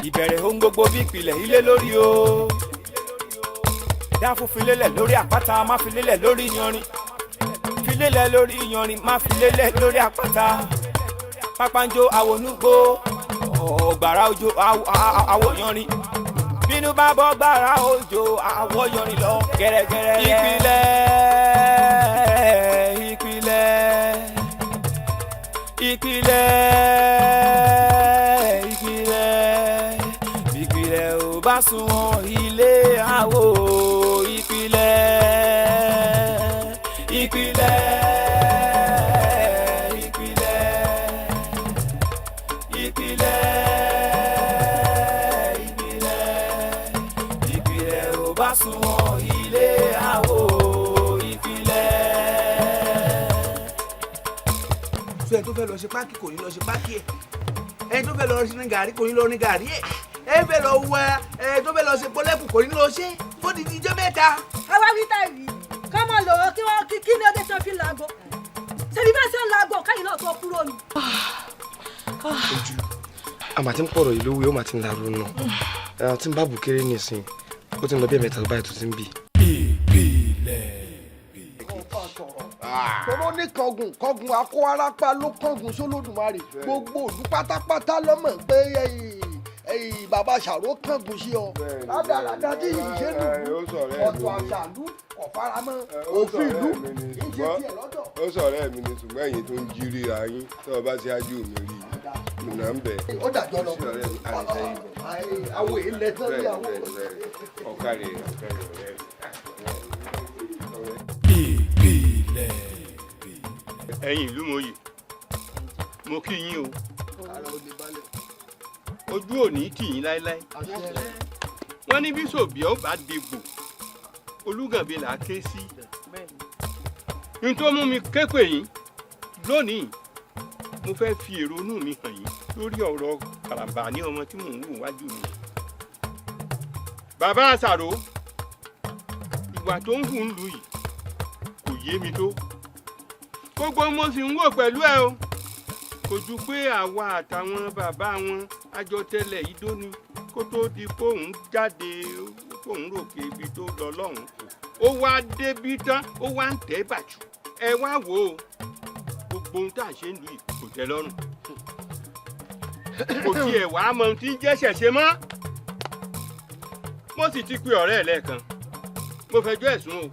Ìbẹ̀rẹ̀ ohun gbogbo bí ìpìlẹ̀ ilé lórí o. Dáfún filélẹ̀ lórí àpáta, má filélẹ̀ lórí yanrìn. Filélẹ̀ lórí yanrìn, má filélẹ̀ lórí àpáta. Pápánjó àwọnúgbó, ọ̀gbàrá òjò àwọ̀ yanrìn. Bínú bá bọ́ gbàrà òjò, àwọ̀ yanrìn lọ gẹ́rẹ́gẹ́rẹ́. Ìpìlẹ̀, ìpìlẹ̀, ìpìlẹ̀, ìpìlẹ̀, ìpìlẹ̀ ò bá sunwọ̀n, ilé àwò. Ìpìlẹ̀, ìpìlẹ̀, ìpìlẹ̀, ìpìlẹ̀, ìpìlẹ̀, ìpìlẹ̀ ò bá sunwọ̀n, ilé àwò. Ìpìlẹ̀. So ẹni tó fẹ́ lọ ṣe pákí kò ní lọ ṣe pákí ẹ̀, ẹni tó fẹ́ lọ ṣe gàrí kò ní lọ ní gàrí ẹ̀, ẹni fẹ́ lọ wẹ, ẹni tó fẹ́ lọ ṣe pọ́lẹ́kù kò ní lọ ṣe fódìdí ijọ́ 3. Àwa wí tá ìwí ká mọ̀ lò ó kí wọ́n kí ni ó dé tí wọ́n fi ń laago ṣebí bá ṣe ń laago káyìn náà tó kúrò ni. Ojú àmà tí ń pọ̀rọ̀ yìí lówó, ó mà ti ń larú nù tí ń bá bù kéré nìsín, ó ti ń lọ bí 3 báyìí tó ti ń bì. Tọ́rọ́ ní kángun kángun akó arápá ló kángun sólódùmarè. Gbogbo òlú pátápátá lọ́mọ̀ pé bàbá Ṣàró kángun sí ọ. Rádaràdà tí yìí ṣe nù ọ̀tọ̀ àṣàlú kò faramọ́ òfin ìlú kì í ṣe tiẹ̀ lọ́dọ̀. Ó sọ̀rọ̀ ẹ̀mí ni, ṣùgbọ́n ẹ̀yin tó ń jí ríra yín tó o bá ṣe ájú mi rí i nà ń bẹ̀. Ó dàjọ́ lọ àwọn èèlẹ̀ tán bí àwọn. Ọ̀kàrẹ̀, ọ̀kàrẹ̀, ọ̀rẹ́ mi. Ìpìlẹ̀. Ẹ̀yin ìlú mòye, mo kí yín o. Ara ò lè balẹ̀. Ojú ò ní tì yín láéláé. Àṣẹ. Wọ́n ní bí sòbíà ó bá dégbò, Olúgànbí là á ké sí. N tó mú mi ké pè yín lónìí, mo fẹ́ fi èrò inú mi hàn yín lórí ọ̀rọ̀ karambà ní ọmọ tí mò ń wò wájú mi, bàbá àṣàrò. Ìwà tó ń hù ń lù yìí kò yé mi tó. Gbogbo mo sì ń wò pẹ̀lú ẹ o, kò ju pé àwa àtàwọn bàbá wọn àjọ tẹ́lẹ̀ idó ni kó tó di kóun jáde, kóun ròkè ibi tó lọ lọ́hùn. Ó wá débi tán, ó wá ń tẹ́ bàjú. Ẹ wá wò ó, gbogbo ohun tá à ń ṣe ń lù yìí kò tẹ́ lọ́rùn, kò tiẹ̀ wá mọ ohun tí ń jẹ́ ṣẹ̀ṣẹ̀ mọ́. Mo sì ti pe ọ̀rẹ́ ẹ̀ lẹ́ẹ̀kan, mo fẹjọ́ ẹ̀sùn o,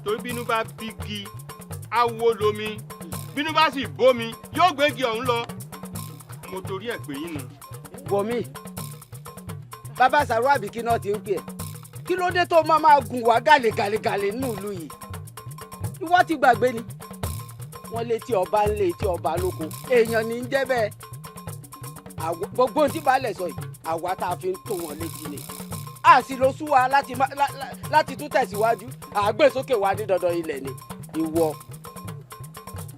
torí bínú bá bígi, awo lomi, bínú bá sì bómi, yóò gbégi ọ̀hún lọ. Mo torí ẹ̀ pé yín nu. Wọ̀mí, bàbá Sàrò àbíkí náà ti ń pè ẹ́. Kí ló dé tó máa máa gùn wá gàlégàlégàlé nínú ìlú yìí? Ìwọ ti gbàgbé ni wọ́n létí ọba ń lé etí ọba lóko, èèyàn ní í jẹ́ bẹ́ẹ̀. Gbogbo ohun tí baálẹ̀ sọ yìí, àwa tá a fi ń tó wọn létí ni a sì lọ sú wa láti tún tẹ̀síwájú àgbèsókè wa ní dandan ilẹ̀ ni ìwọ.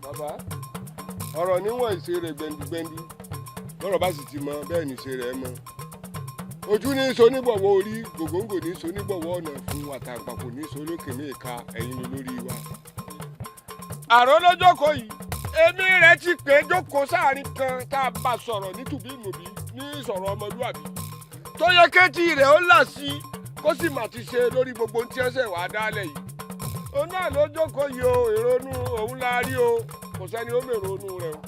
Bàbá, ọ̀rọ̀ níwọ̀n ìṣe rẹ̀ gbẹndugbẹndu lọ́rọ̀ bá sì ti mọ bẹ́ẹ̀ ní ìṣe rẹ̀ mọ. Ojú ní so nígbọ̀wọ́ orí, gògóńgò ní so nígbọ̀wọ́ ọ̀nà fún àtàǹpàkò ní so lókè ní ìka. Ẹ̀yin lórí wa. Àrò lójókòó yìí, èmi rẹ̀ ti pè é jókòó sáàrin kan tá a bá sọ̀rọ̀ nítùbí ìnùbí ní ìsọ̀rọ̀ ọmọlúwàbí tó yẹ kétí rẹ̀ ó là sí, kó sì mà ti ṣe lórí gbogbo ohun tí ẹsẹ̀ wàá dálẹ̀ yìí. Òun náà ló jókòó yìí o. Èrònú òun la rí o, kò sẹ́ni ó mèrò inú rẹ̀ o.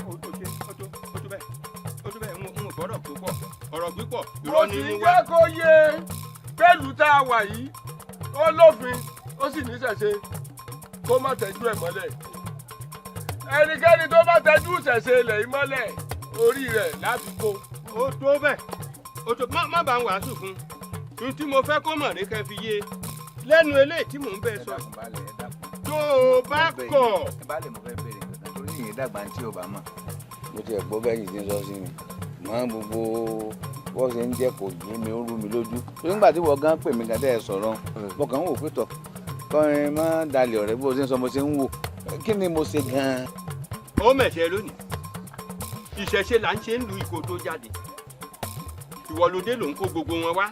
Ó tó, ó tó, ó tó bẹ́ẹ̀, ó tó bẹ́ẹ̀. N ò gbọ́dọ̀ púpọ̀ ọ̀rọ̀ pípọ̀. Mo Irọ́ sì ni ń wá. jẹ́ kó yé pẹ̀lú tá a wà yìí, ó lófin, ó sì ní ṣẹ̀ṣe, kó má tẹ́jú ẹ̀ mọ́lẹ̀. Ẹnikẹ́ni tó bá tẹ́jú ṣẹ̀ṣe ilẹ̀ yìí mọ́lẹ̀, orí rẹ̀ láti kó. Ó tó bẹ́ẹ̀, ó tó. Má bá ń wàásù fún un. Tí mo fẹ́ kó mọ̀ ní kẹ́ fi yé e lẹ́nu eléyìí tí mò ń bẹ sọ, tó o bá kọ̀. Ẹ bá lè, mo fẹ́ bèrè nǹkan torí ìyẹn dàgbà tí o bá mọ̀. Mo tiẹ̀ gbọ́ bẹ́yìn tí ń sọ sí mi mọ́, gbogbo bó ṣe ń jẹ́ kò yé mi, ó rú mi lójú. Torí nígbà tí wọ́n gan pè mí gan tẹ́ ẹ sọ̀rọ̀, mo kàn ń wò pé tọ̀ kọ́rin má dalẹ̀ ọ̀rẹ́. Bó ṣe ń sọ, mo ṣe ń wò, kí ni mo ṣe gan-an? Ó mẹ̀ṣẹ̀ lónìí. Ìṣẹ̀ṣe là ń ṣe ń lu ìkó tó jáde. Ìwọ ló dé, ló ń kó gbogbo wọn wá.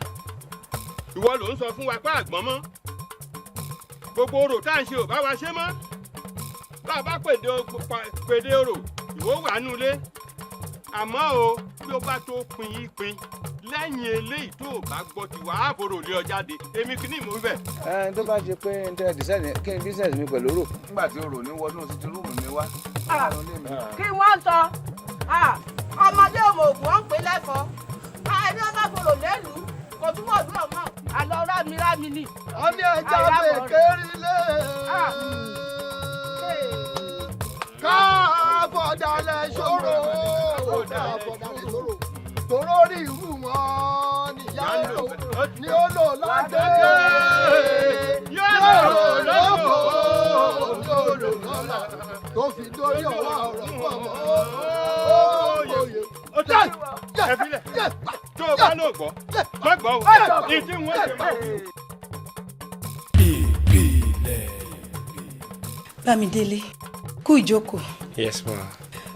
Ìwọ ló ń sọ fún wa pé àgbọ̀n mọ́ gbogbo orò tá à ń ṣe ò bá wa ṣe mọ́. Bá a bá pèdè orò, ìwọ wà nulẹ̀. Àmọ́ o, bí ó bá tó pin yín pin lẹ́yìn eléyìí tó o bá gbọ́ tiwa, á fòrò lé ọ jáde. Èmi kìíní mò ń bẹ̀. Ẹ tó bá ṣe pé n tẹ decide kí ni business mi pẹ̀lú rò nígbà tí o rò ní wọnú sí rúùmù mi wá. Kí wọ́n sọ ọmọdé ọmọ ògùn wọn ń pè lẹ́fọ̀ọ́, ẹni ọba fòrò lẹ́lùú kò túbọ̀ dúró mọ́ àlọ́ rámirámi ni. Wọ́n ní ẹja bèkéré lé káàbọ̀dálẹ̀ ṣòro, káàbọ̀dálẹ̀ ṣòro, tòró rí irú wọn níyà ni ó lò ládé, yóò lò lóko, yóò lò lọ́la, tó fi dórí ọwọ́ ọ̀rọ̀ fún ọmọ òye. Tó o bá lò gbọ́, má gbọ́ o, ìdí wọn ṣe mọ́. Bámidélé, kú ìjókòó. Yes ma.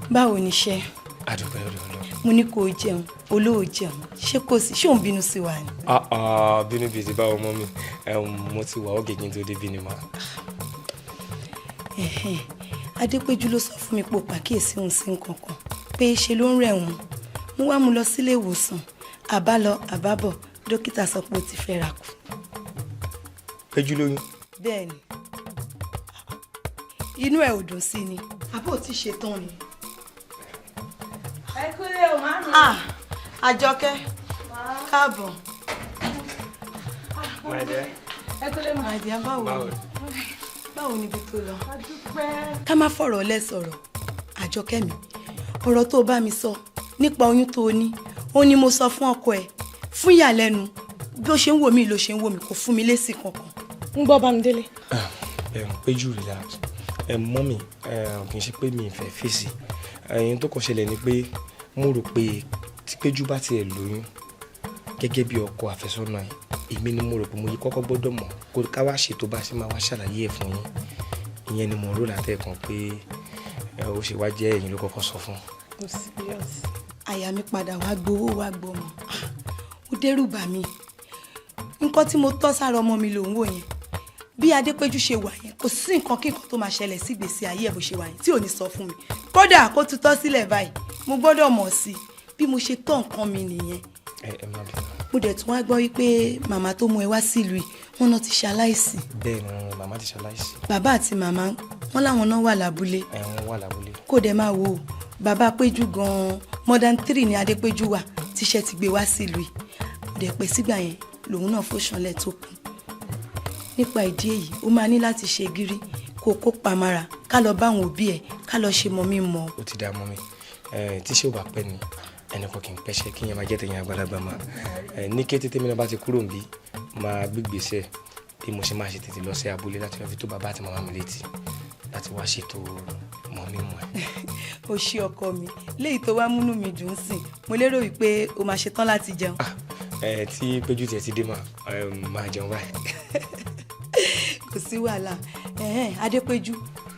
Báwo ni iṣẹ́? Adúpẹ́ lọ́dọ̀ Ọlọ́run. Mo ní kó o jẹun, olóò jẹun, ṣé kò sí, ṣé ò ń bínú sí wa ni? Ah ah, bínú bíi ti báwo mọ́ mi, mo ti wà ókè kí n tó débi ni ma. Ẹ̀hẹ́n, Adépéjú ló sọ fún mi pé o pàkíyèsí òun sí nǹkan kan, pé ṣe ló ń rẹ̀ òun. Mo wá mú lọ sílé ìwòsàn, àbálọ àbábọ̀, dókítà sọ pé ó ti fẹ́ ra kù. Péjú lóyún. Bẹ́ẹ̀ni, inú ẹ̀ ò dùn sí ni. Àbó ti ṣe tán ni. Ẹ kúlẹ̀ o, màámi. Ah, Àjọkẹ́, káàbọ̀. My dear. Ẹ kúlẹ̀ ma. My dear, báwo ni? Báwo ni ibi tó lọ? A dúpẹ́. Ká má fọ̀rọ̀ lẹ̀ sọ̀rọ̀, Àjọkẹ́ mi. Ọ̀rọ̀ tó o bá mi sọ nípa oyún tó o ní, ó ní mo sọ fún ọkọ ẹ̀. Fún ìyàlẹ́nu, bí ó ṣe ń wò mí ló ṣe ń wò mí, kò fún mi lésì kankan. Ń gbọ́ Bámidélé. Péjú, relax. Mọ́mì, kì í ṣe pé mi ì fẹ́ fèsì. Ẹ̀yin tó kàn ṣẹlẹ̀ ni pé mo rò pé tí Péjú bá tiẹ̀ lóyún gẹ́gẹ́ bí ọkọ àfẹ́sọ́nà ẹ̀, èmi ni mo rò pé mo yí kọ́kọ́ gbọ́dọ̀ mọ̀ kó ká wá ṣètò bá ṣe máa wá ṣàlàyé ẹ̀ fún yín. Ìyẹn ni mo rò látẹ̀kàn pé ó ṣe wá jẹ́ ẹ̀yin ló kọ́kọ́ sọ fún. Kò serious. Àyà mi padà wá gbowó wá gbọmọ, ó dẹ́rù bà mí. Nǹkan tí mo tọ́ sára ọmọ mi ló ń wò yẹn. Bí Adépéjú ṣe wà yẹn, kò sí nǹkan kí nǹkan tó máa ṣẹlẹ̀ sí ìgbésí ayé ẹ̀ bó ṣe wà yẹn tí ò ní sọ fún mi. Kódà kó tutọ́ sílẹ̀ báyìí, mo gbọ́dọ̀ mọ̀ sí i. Bí mo ṣe tọ́ nǹkan mi nìyẹn. Ẹ má bínú. Mo dẹ̀ tún wá gbọ́ wípé màmá tó mú ẹ wá sílùú yìí, wọ́n náà ti ṣaláìsí. Bẹ́ẹ̀ ni, màmá ti ṣaláìsí. Bàbá àti màmá wọn láwọn náà wà lábúlé. Ẹ wọ́n wà lábúlé. Kó dẹ̀ máa wo bàbá Péjú gan-an, more than 3 ni Adépéjú wà tíṣẹ́ ti gbé wá sílùú yìí. Kò dẹ̀ pẹ́ sígbà yẹn lòun náà fòṣànlẹ̀ tó kù. Nípa ìdí èyí, ó máa ní láti ṣe gírí kó kó pamara, ká lọ bá àwọn òbí ẹ̀, ká lọ ṣe mọ̀ mí mọ̀. Ó ti dá mọ́ mi, tíṣẹ́ ò bá pẹ́ ni ẹnìkan kì í pẹ́ṣẹ́, kí yẹn máa jẹ́ tẹ̀yìn àgbàlagbà mà. Ní kété tèmi náà bá ti kúrò níbí, máa gbégbèsè bí mo ṣe máa ṣe tètè lọ sí abúlé láti fi tó bàbá àti màmá mi létí láti wá ṣètò mọ̀ mí mọ̀ ẹ́. O ṣé ọkọ mi, léyìí tó wá múnú mi dùn sí, mo lérò wípé o máa ṣetán láti jẹun. Tí Péjú tiẹ̀ ti dé, máa jẹun báyìí. Kò sí wàhálà. Adépéjú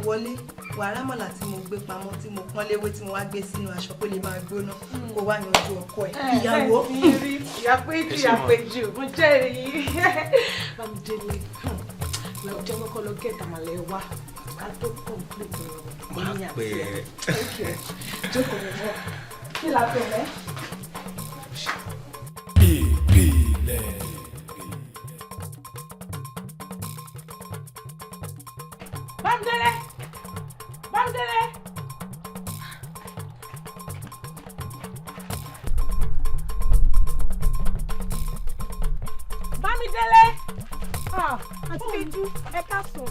wọlé, wàrà mọ̀lá tí mo gbé pamọ́ tí mo pọ́n léwé tí mo wá gbé sínú aṣọ kó lè máa gbóná, kó wá yanjú ọkọ ẹ̀. Ìyàwó. Ìyá Péjú, ìyá Péjú, mo jẹ́rìí. Bámidélé, lọ jẹ́ kọ́kọ́ lọ gẹ̀ẹ́tà màlẹ́ wá ká tó complete ọ̀rọ̀. Máa pẹ́ ẹ. Jókòó mi bọ̀. Kí la fẹ́ mẹ́? Ìpìlẹ̀. Bámidélé! Bámidélé! Bámidélé! Àǹtí Péjú, ẹ káàsán.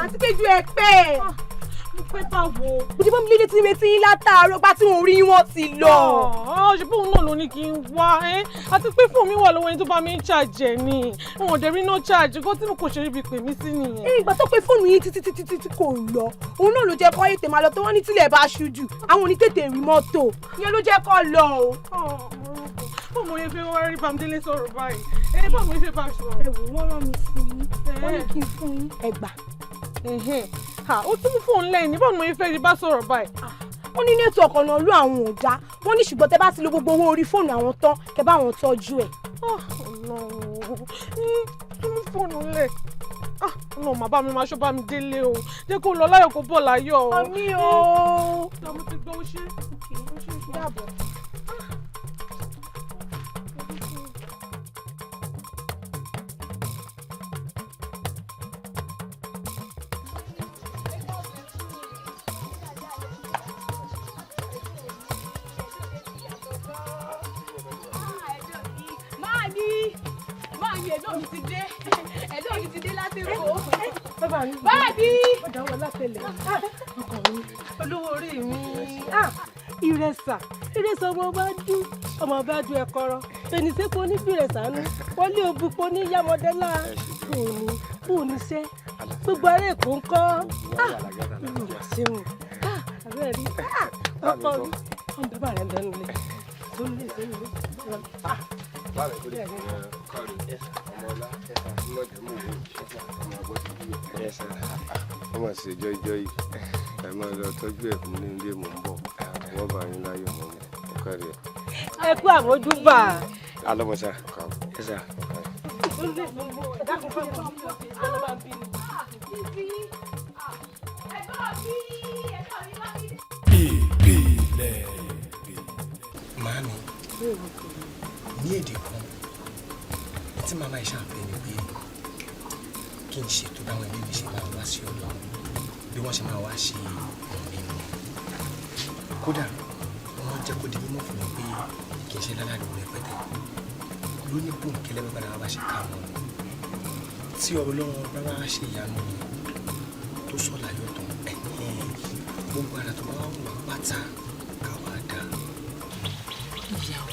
Àǹtí Péjú, ẹ pẹ́. Mo pẹ́ báwo? Bùdí Bámidélé ti retí yín látàárọ̀, bá tí wọn rí wọn ti lọ. Ṣe bóun náà ló ní kí n wá ẹ́, àti pé fóònù mi wà lọ́wọ́ ẹni tó bá mi ń ṣàjẹ́ ni, wọn ò dẹ̀ rí náà ṣáàjì kó tí mo kò ṣe rí ibi pè mí sí nìyẹn. Ìgbà tó pe fóònù yín títí títí títí kò lọ, òun náà ló jẹ́ kó ètè máa lọ, tó wọ́n ní tílẹ̀ bá ṣú jù àwọn ò ní tètè rí mọ́tò, ìyẹn ló jẹ́ kó lọ o. Báwo mo yẹ fẹ́ wá rí Bámidélé sọ̀rọ̀ báyìí? Ẹ báwo mo yẹ fẹ́ bá sọ̀rọ̀? Ẹ wò, wọ́n rán mi sí yín, wọ́n ní kí n fún yín ẹgbà. Ó tún mú fóònù lẹ́yìn, báwo mo yẹ fẹ́ rí bá sọ̀rọ̀ báyìí? Wọ́n ní nẹ́tíwọ̀kì ọ̀nà ìlú àwọn ò dá, wọ́n ní ṣùgbọ́n tẹ bá ti lo gbogbo owó orí fóònù àwọn tán, kẹ bá àwọn tọ́jú ẹ̀. Ọlọ́run, tún mú fóònù lẹ̀. Ọlọ́run màá bá mi máa ṣọ́ bá mi délé o, jẹ́ kó lọ láyọ̀ kó bọ̀ láyọ̀ o. Àmín o. Mo ti gbọ́, ó ṣe ó dàbọ̀. Ẹ̀dọ́ mi ti dé láti Èkó. Bàbá mi. Báàbí. Ọjà wọ látẹlẹ. Ọkọ mi. Olówó orí mi. Ìrẹsà. Ìrẹsà ọmọ bá dún. Ọmọ bá dún ẹ̀kọ́rọ́. Fènìsẹ́pọ̀ oníbìrẹsà nù. Wọlé òbúpo ní Yámọ̀dẹ́lá. Bóòní bóòní sẹ́. Gbogbo ará Èkó ń kọ́. Olùwà ṣeun. Àbẹ́rẹ́ rí. Ọkọ mi. Ọmọ bàbá rẹ̀ ń bẹ́ẹ̀ nílé. Sónílé sónílé. Ọmọ ṣe jọjọ yìí, ẹ máa lọ tọ́jú ẹ̀ fún nílé, mò ń bọ̀, wọ́n bá yín láyọ̀ mọ́ mi ọ̀kadì. Ẹ kú àmójúbà. Alọ́bọ̀sà ẹ sà. Màámi, ní èdè kan tí màmá yìí ṣàfẹ́ ni pé kí n ṣètò báwọn ẹbí mi ṣe máa wá sí ọ̀dọ̀, bí wọ́n ṣe máa wá ṣe ọ̀rẹ́ mi. Kódà wọ́n jẹ́ kó di mímọ̀ fún mi pé kì í ṣe lálàdùn rẹpẹtẹ ló ní bòńkẹ́lẹ́ bàbá náà bá ṣe ká wọn. Tí Ọlọ́run bá wá ṣe ìyanu mi tó sọ̀ láyọ̀ tán, gbogbo ara tó bá wà wà pátá káwá dá. Ìyàwó.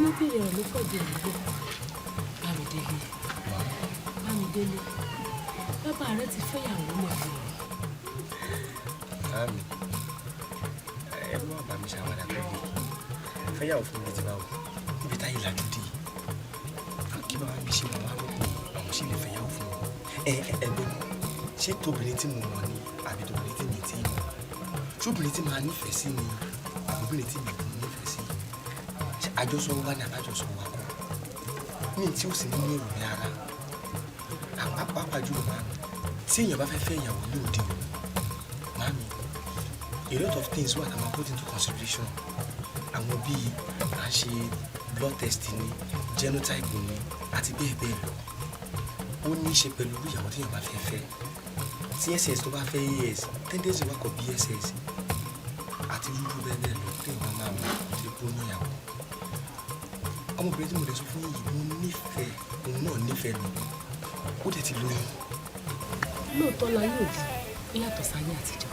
Níbèrè ọ̀rọ̀ ló fọ̀dí òwúrọ̀. Bámidélé, Bámidélé, bàbá rẹ ti fẹ́yàwó mọ̀ ní. Màámi, ẹ má bá mi ṣàwádà pẹ̀lú fẹ́yàwó fún mi ti báwo níbi táyé làjú dé kí bàbá mi ṣe wà lọ́pọ̀ àwọn sì lè fẹ́yàwó fún mi. Ẹ ẹ gbọ́, ṣé tóbìnrin tí mo mọ̀ ni àbí tóbìnrin tí mi ti mọ̀? Ṣóbìnrin tí màá nífẹ̀ẹ́ sí ni àbóbìnrin tí mi kò nífẹ̀ẹ́ sí? Àjọsọ wa ni àbájọsọ wa kọ́ ní tí ó sì nínú èrò mi rárá. Àpapọ̀ jùlọ màámi, tí èèyàn bá fẹ́ fẹ́ ìyàwó ní òde òní, màámi, a lot of things wà tá a máa put into consideration. Àwọn bíi à ń ṣe blood test ni, genotype ni, àti bẹ́ẹ̀ bẹ́ẹ̀ lọ. Ó ní í ṣe pẹ̀lú irú ìyàwó téèyàn bá fẹ́ fẹ́. Tí SS tó bá fẹ́ AS, tendency wà kọ́ BSS àti rúrú bẹ́ẹ̀ bẹ́ẹ̀ lọ téèyàn bá máa mọ̀ tí ó ní ìyàwó. Ọmọbìnrin tí mo lè sọ fún yìí, mo nífẹ̀ẹ́ òun náà, nífẹ̀ẹ́ mi, ó dẹ̀ ti lóyún. Lóòótọ́ la yóò di ó yàtọ̀ sáyé àtijọ́,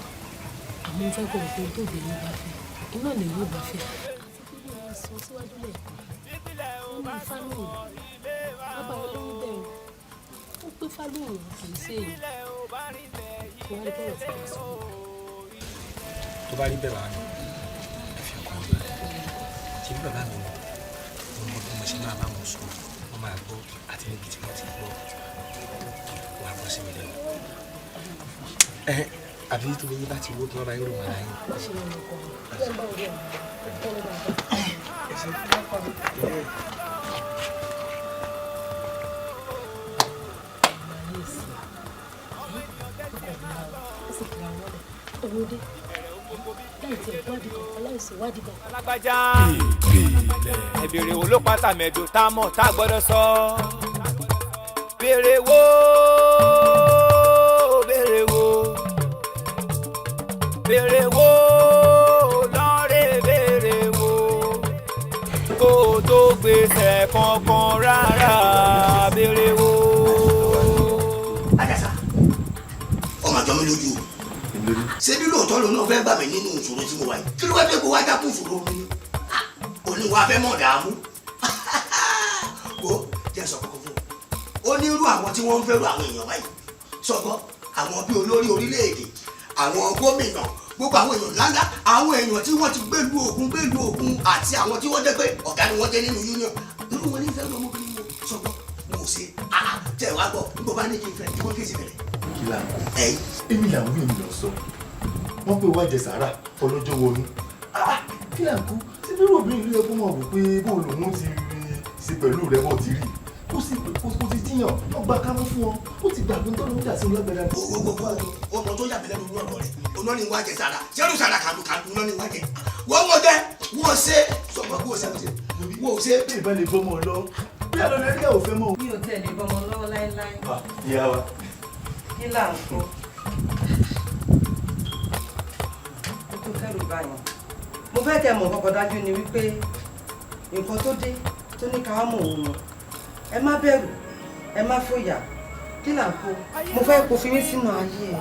àmọ́ mo fẹ́ kó o pé tó obìnrin bá fẹ́ iná lè yóò bá fẹ́. Àti pé bí wọ́n sọ síwájú lẹ́ẹ̀kan, wọ́n ní ifá lóhùn bàbá wọn lóyún bẹ́ẹ̀ ó pé fálóhùn kì í ṣe èyí kí wọ́n rí bọ́ọ̀rọ̀ tí wọ́n sọ. Tó bá rí bẹ́ẹ̀, bàbá mi, ẹ fi ọkàn mi balẹ̀. Ṣe bí bàbá mi ni mo mọ bí mo ṣe máa bá wọn sọ, wọn máa gbọ́, àti níbi tí wọ́n ti gbọ́ wọn á gbọ́ sí mi lẹ́nu. Ẹ àbí tó bí yín bá ti wó kí wọ́n bá yín rò wọ́n láyé. Owó dé láì tiẹ̀ wádìí kankan, láì sí wádìí kankan. Alágbájá ẹ̀bẹ̀rẹ̀ wo ló pátá mẹ́dọ̀ tá a mọ̀ tá a gbọ́dọ̀ sọ. Béèrè wo, béèrè wo, béèrè wo lọ́rẹ̀, béèrè wo kó o tó gbèsè kankan rárá, béèrè wo. Àjàsà, ọmọ àjọ mi lójú o. Ṣé bí lóòótọ́ lòun náà fẹ́ gbà mí nínú ìṣòro tí mo wà yìí? Kí ló wá dé kó wá dákún ìṣòro mi ni òní wàá fẹ́ mọ̀ dààmú? Wo, jẹ́ sọ kọ́kọ́ fún ọ, ó ní irú àwọn tí wọ́n ń fẹ́rù àwọn èèyàn báyìí sọ̀kọ́, àwọn bíi olórí orílẹ̀-èdè, àwọn gómìnà, gbogbo àwọn èèyàn ńláńlá, àwọn èèyàn tí wọ́n ti gbèlú òkun gbèlú òkun, àti àwọn tí wọ́n jẹ́ pé ọ̀gá ni wọ́n jẹ́ nínú union, irú wọn ní fẹ́rù ọmọbìnrin wọn sọ̀kọ́. Mo ò ṣe tẹ̀ wá gbọ́ níbo bá ní kí n fẹ́ kí wọ́n kéṣe bẹ̀rẹ̀. Kí là ń kó èmi là ń wí, èmi lọ sọ wọ́n pé wá jẹ sàárà ọlọ́jọ́ wọnú. Kí là ń kó tí bí obìnrin ló yẹ kó mọ̀ wò pé bó lòun ti ṣe pẹ̀lú rẹ̀ bó ti rí kó sì kó ti jiyàn, wọ́n gba kámú fún ọ, ó ti gbàgbé tó ló ń jà sí ọlọ́gbẹ̀dá. Gbogbo ọmọ tó yà mí lẹ́nu ní ọ̀rọ̀ rẹ̀ oná ni wá jẹ sàrà sẹ́rù sàrà kàdùkàdù náà ni wá jẹ. Wọ́n wọ́n jẹ wọ́n ṣe sọ̀rọ̀ wọ́n ṣe wọ́n ṣe. Bí ìbá lè bọ́mọ lọ bí àlọ́ lè rí àwòfẹ́ mọ́. Mi ò tẹ̀lé bọ́mọ lọ́wọ́ láéláé. Ìyá wa. Kí là ń kó ó tó kẹ́rù báyìí? Mo fẹ́ kẹ́ mọ̀ kọ́kọ́ dájú ni wípé nǹkan tó dé tó ní ká mọ̀ òun mọ̀. Ẹ má bẹ̀rù, ẹ má fòyà. Kí là ń kó? Mo fẹ́ kó fi mí sínú ayé ẹ.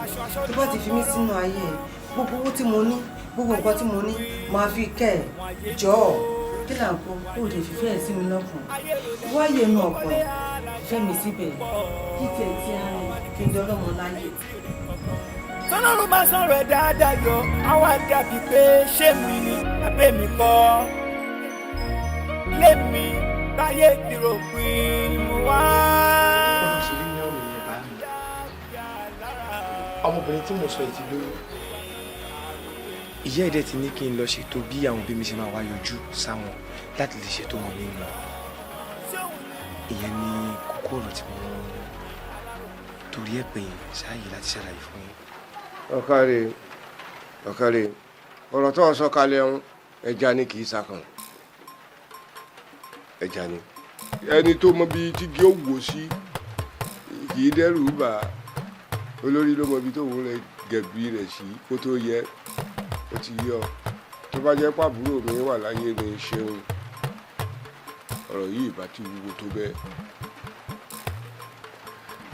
Tó bá ti fi mí sínú ayé ẹ, gbogbo owó tí mo ní, gbogbo nǹkan tí mo ní, máa fi kẹ́ ẹ. Jọ̀ọ́, kí là ń kó? Ó lè fìfẹ́ ẹ̀ sí mi lọ́kàn, wáyé inú ọkàn ẹ̀ fẹ́ mi síbẹ̀, kí tiẹ̀ tí a rìn kí n dọ́lọ́mọ láyé. Tọ́lọ́run bá sọ̀rọ̀ ẹ̀ dáadáa yọ, àwa dàbí pé ṣé mi ni àbẹ́ mi kọ́ lémi táyé ti rò pin mo wá. Ọ̀rọ̀ ṣe rí ní ọ̀rọ̀ yẹn bá mi. Ọmọbìnrin tí mo sọ yìí ti lóyún. Ìyá ẹ̀dẹ̀ ti ní kí n lọ ṣètò bí àwọn òbí mi ṣe máa wá yọjú sáwọn láti lè ṣètò wọn nínú. Ìyẹn ni kókó ọ̀rọ̀ tí mo torí ẹ̀ pé ṣáàyè láti ṣàlàyé fún yín. Ọ̀kàrẹ̀, ọ̀kàrẹ̀, ọ̀rọ̀ tó ń sọ kalẹ̀ ń ẹja ni, kì í sakàn ẹja ni. Ẹni tó mọ bíi tígi ó wò sí kì í dẹ́rù bà á. Olórí ló mọ ibi tó wò rẹ gẹ̀bí rẹ̀ sí kó tó yẹ ó ti yọ. Tó bá jẹ́ pàbúrò mi wà láyé ni, ṣeun, ọ̀rọ̀ yìí ìbá ti wúwo tó bẹ́ẹ̀.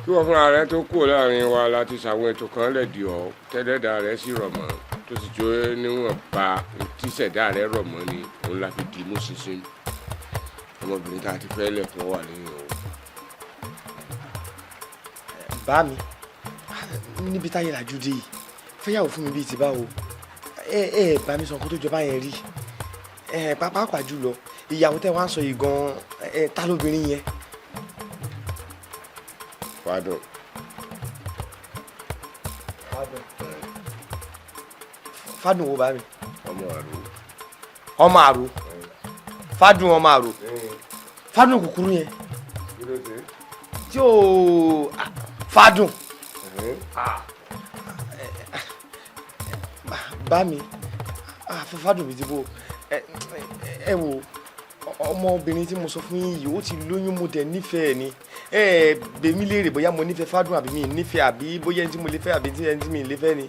Kí wọ́n fúnra rẹ tó kúrò láàrin wa láti ṣàwọn ètò kan lẹ̀dí ọ́ tẹ́lẹ̀dá rẹ sì rọ̀ mọ́, tó sì jó níwọ̀n ba tíṣẹ̀dá rẹ rọ̀ mọ́ ni òun la fi dì í mú ṣinṣin. Ọmọbìnrin tá a ti fẹ́ lẹ̀kùn wà lẹ́yìn o. Bá mi níbi táyé làjú dé yìí, fẹ́yàwó fún mi bíi ti báwo? Ẹ ẹ bá mi sọ nǹkan tó jọba yẹn rí ẹ, pàápàá jùlọ ìyàwó tẹ wá ń sọ yìí gan ẹ, ta lóbìnrin yẹn? Fádùn. Fádùn wo, bá mi? Ọmọ àrò. Ọmọ àrò? Fádùn ọmọ àrò, Fádùn kúkúrú yẹn? Kí ló dé? Tí o Fádùn bá mi, Fádùn mi ti bò. Ẹ wo, ọmọbìnrin tí mo sọ fún yín yìí, ó ti lóyún. Mo dẹ̀ nífẹ̀ẹ́ ni. Ẹ bèmí léèrè bóyá mo nífẹ̀ẹ́ Fádùn àbí mi nífẹ̀ẹ́, àbí bóyá ẹni tí mo lè fẹ́ àbí ẹni tí mi lè fẹ́ ni.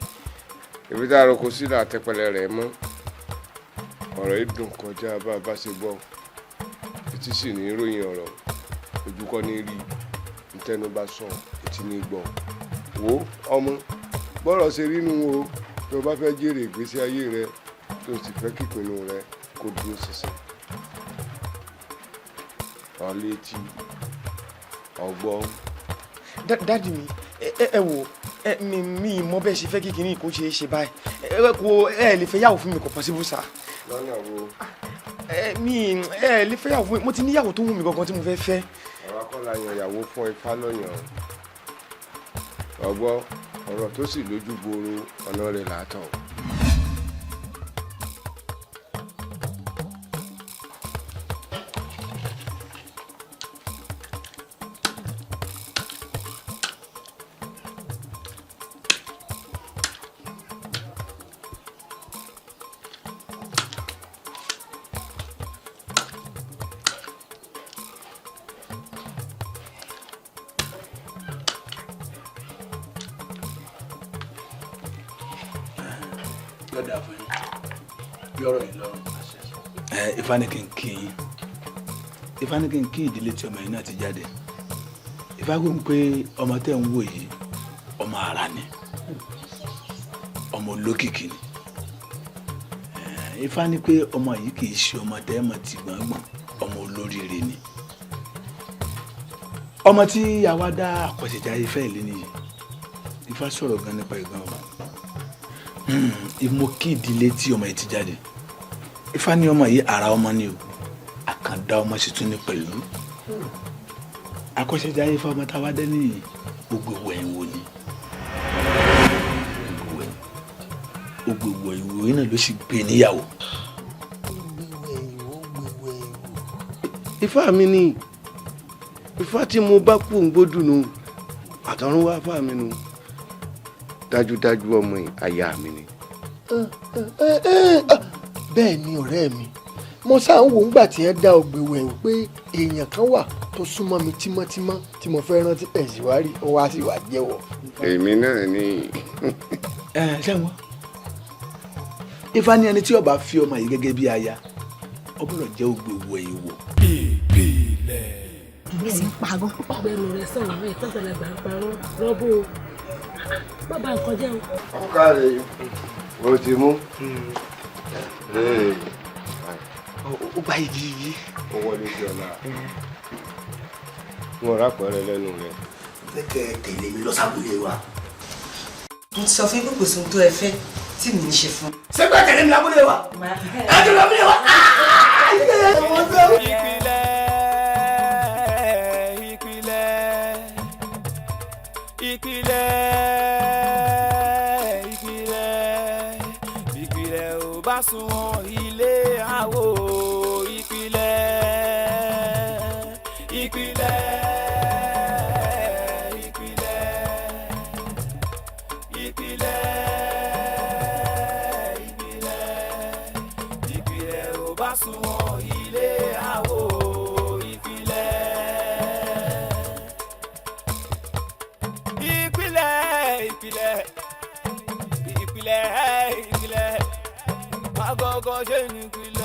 Ibi tá a roko sí là tẹpẹlẹ rẹ mọ́. Ọ̀rọ̀ yìí dùn kọjá bá a bá ṣe gbọ́. Etí sì ní ròyìn ọ̀rọ̀, ojú kọ́ ní rí. Ntẹnu bá sọ, etí ní gbọ́. Wo ọmọ, bọ́rọ̀ ṣe rí nu o. Tó o bá fẹ́ jèrè ìgbésí ayé rẹ, tó o sì fẹ́ kípinnu rẹ kó dúró ṣinṣin, ọ létí ọgbọ́n. Daddy mi, ẹ wò ẹ, mi mọ bẹ́ẹ̀ ṣe fẹ́ kí kinní kó ṣe é ṣe báyìí. Ẹ kò, ẹ lè fẹ́ yàwó fún mi, kò possible sir. Lọ́nà wo? Ẹ mi ẹ lè fẹ́ yàwó fún mi. Mo ti níyàwó tó wù mí gangan tí mo fẹ́ fẹ́. Àwa kọ́ la yan ìyàwó fún, Ifá lọ́yàn. Ọgbọ́n ọ̀rọ̀ tó sì lójú gbòòrò ọ̀nà rẹ̀ làátọ̀. Yọ̀dà fún yín, yọ̀rọ̀ yín lọ́rùn. Ẹ Ifá ní kí n kí yín, Ifá ní kí n kí ìdílé tí ọmọ yìí náà ti jáde. Ifá gbé pé ọmọ tẹ́ ń wò yìí, ọmọ ara ni, ọmọ olókìkí ni. Ifá ní pé ọmọ yìí kì í ṣe ọmọ tẹ́ ẹ mọ̀ tí gbọ̀ngbọ̀n, ọmọ olóríire ni. Ọmọ tí àwa dá àkọsẹ̀jáyé fẹ́ ìlú nìyí. Ifá sọ̀rọ̀ gan nípa ìgbọ́n wa. Mo kí ìdílé tí ọmọ yìí ti jáde. Ifá ní ọmọ yìí, ara ọmọ ni o, àkàndá ọmọ sì tún ní pẹ̀lú. Akọ́ṣẹ́jáyé Ifá, ọmọ táwa dé nìyí, gbogbo ìwẹ̀ ń wò ni. Ògbèwọ̀ ìwò yìí náà ló sì gbé níyàwó. Ifá mi ni ifá tí mo bá kú òǹgbódù nù, àtọ̀run wá fá mi nù. Dájúdájú ọmọ yìí aya mi ni. Bẹ́ẹ̀ ni ọ̀rẹ́ mi, mo sáà ń wò ńgbà tí ẹ dá ògbèwẹ̀ wò pé èèyàn kan wà tó súnmọ́ mi tímọ́tímọ́ tí mo fẹ́ rántí ẹ̀ sì wá rí, ó wá sì wá jẹ́wọ́. Èmi náà ni. Ẹ ṣé wọn, ifá ní ẹni tí ó bá fi ọmọ yìí gẹ́gẹ́ bí aya, ó gbọ́dọ̀ jẹ́ ògbèwọ̀ ìwò. Èmi sì ń parọ́. Ọgbẹ́nu rẹ sọ̀rọ̀ rẹ̀ tọ́gbẹ̀lagbà ń parọ́ rọ́bù o, má bà nǹkan jẹ́ o. Ọ̀kàrẹ̀ o ti mú. Ó gba igi yìí. Ó wọlé sí ọ̀la. Wọn rà pẹ̀rẹ̀ lẹ́nu rẹ̀. Fẹ́ kẹ́ ẹ tẹ̀lé mi lọ sábúlé wa. Mo ti sọ fún yín pé kò sí ohun tó ẹ fẹ́ tí mi ń ṣe fún. Ṣé pé tẹ̀lé mi lábúlé wa? Ẹ tẹ̀lé mi wa. Ìpìlẹ̀, ìpìlẹ̀, ìpìlẹ̀, ìpìlẹ̀, ìpìlẹ̀ ò bá sunwọ̀n ilé àwò. Ìpìlẹ̀, ìpìlẹ̀, ìpìlẹ̀, ìpìlẹ̀, ìpìlẹ̀, ìpìlẹ̀ ò bá sunwọ̀n ilé àwò. Ìpìlẹ̀, ìpìlẹ̀, ìpìlẹ̀, ìpìlẹ̀, ìpìlẹ̀, agogo ṣe ní ìpìlẹ̀.